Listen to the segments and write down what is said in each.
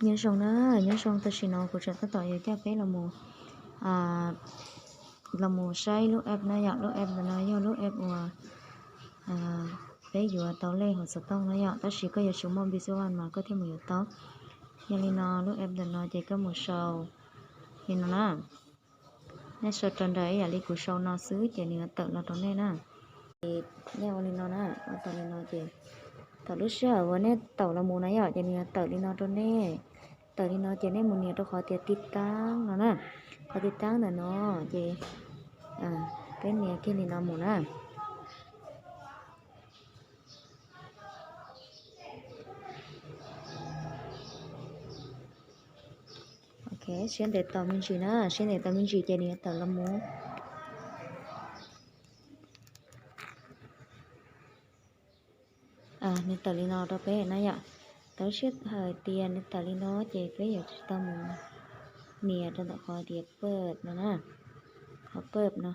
Nyob zoo na, nyob zoo, tam sim no kuv tseem tab tom yuav coj peb los mus, los mus saib lub app na yom. Lub app ntawm no yog lub app uas peb yuav tau lej hauv xov tooj na yom, tab sis koj yuav tsum muaj Pixelwan mas koj thiaj mus yuav tau. Yog li no lub app ntawm no ces koj mus sau li no na. Nej sau raws nraim ib yam li kuv sau no xwb ces nws yuav tawm los rau nej na. Ces nej ua li no na, ua tau li no ces thaum lub sij hawm uas nej tawm los mus na yom, ces nws yuav tawm li no rau nej. Tawm li no ces nej mus nias rau qhov tias tiv taab no na. Qhov tiv taab ntawm no ces peb nias kiag li no mus na. Ok, siab ntev tos me ntsis na, siab ntev tos me ntsis ces nws yuav tawm los mus. Nws tawm li no rau peb na yom. Thaum lub sij hawm tias nws tawm li no ces peb yuav tsum tau mus nias rau ntawm qhov tias pub no na, qhov pub no.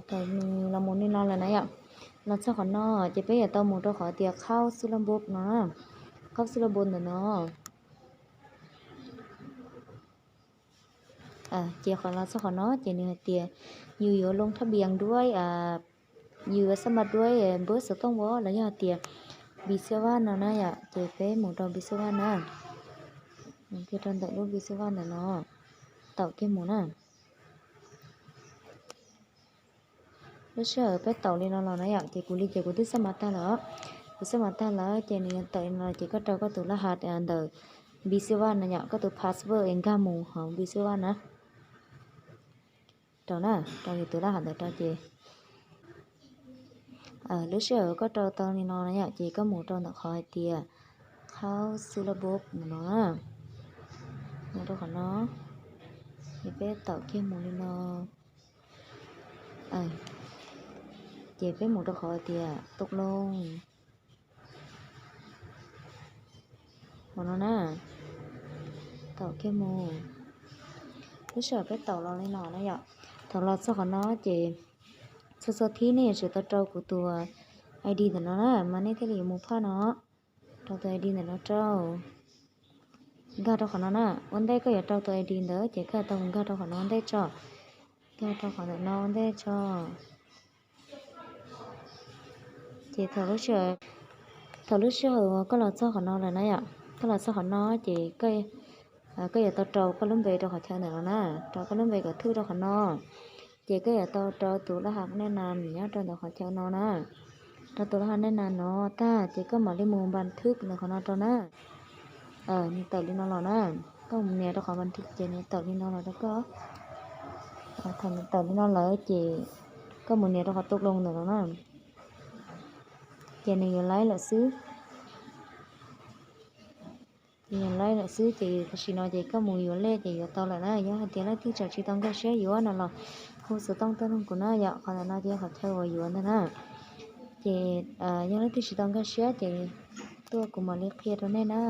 Thaum nws los mus li no lawm na yom, los txog qhov no ces peb yuav tau mus rau qhov tias qhau xwb lab npob no, qhau xwb lab npob ntawm no. Ces qhov los txog qhov no ces nws hais tias yus yuav loo thab npias duab, yus yuav xab mas duab npawb xov tooj as los yog hais tias Pixelwan no na yom, ces peb mus rau Pixelwan na. Mus kiag rau ntawm lub Pixelwan ntawm no, taum kiag mus na. Lub sij hawm peb taum li no los na yom, ces kuv li ces kuv twb xab mas tag lawm. Kuv xab mas tag lawm ces nws yuav tawm li no ces koj rau koj tus lab has ntawm Pixelwan no yom, koj tus password es nkag mus hauv Pixelwan na. Rau na, rau yus tus lab has ntawd rau ces lub sij hawm koj rau tau li no na yom, ces koj mus rau ntawm qhov hais tias qhau xwb lab npob no na. Mus rau qhov no, ces peb taum kiag mus li no. Ces peb mus rau qhov hais tias tuk loo. Qhov no na, taum kiag mus. Lub sij hawm peb taum los li no na yom, thaum los txog qhov no ces txhua txhua thib nej yuav tsum tau rau kuv tus ID ntawm no na mas nej thiaj li yuav mus phaj no. Rau tus ID ntawm no rau. Nkag rau qhov no na, ua ntej koj yuav rau tus ID ntawd ces koj tau nkag rau qhov no ua ntej tso. Nkag rau qhov ntawm no ua ntej tso. Ces thaum lub sij hawm uas koj los txog qhov no lawm na yom, koj los txog qhov no ces koj yuav tau rau koj lub npe rau qhov chaw ntawm no na, rau koj lub npe kom thwj rau qhov no. Ces koj yuav tau rau tus lab has nej nas nyob rau ntawm qhov chaw no na. Rau tus lab has nej nas no tag ces koj mam li mus npas thwb ntawm qhov no rau na. Nws tawm li no los na, koj mus nias rau qhov npas thwb ces nws tawm li no los rau koj. Thaum nws tawm li no lawm ces koj mus nias rau qhov tuk loo ntawm no na. Ces nws yuav laib lawm xwb. Nws yuav laib lawm xwb ces tam sim no ces koj mus yuav lej ces yuav tau lawm na. Yog hais tias leej twg tseem tsis tau nkag siab yuav no los hu xov tooj tuaj nug kuv na yom, qhov ntawm no ces yog qhov chaw uas yuav ntag na. Ces yog leej twg tsis tau nkag siab ces tuaj kuv mam li qhia rau nej na.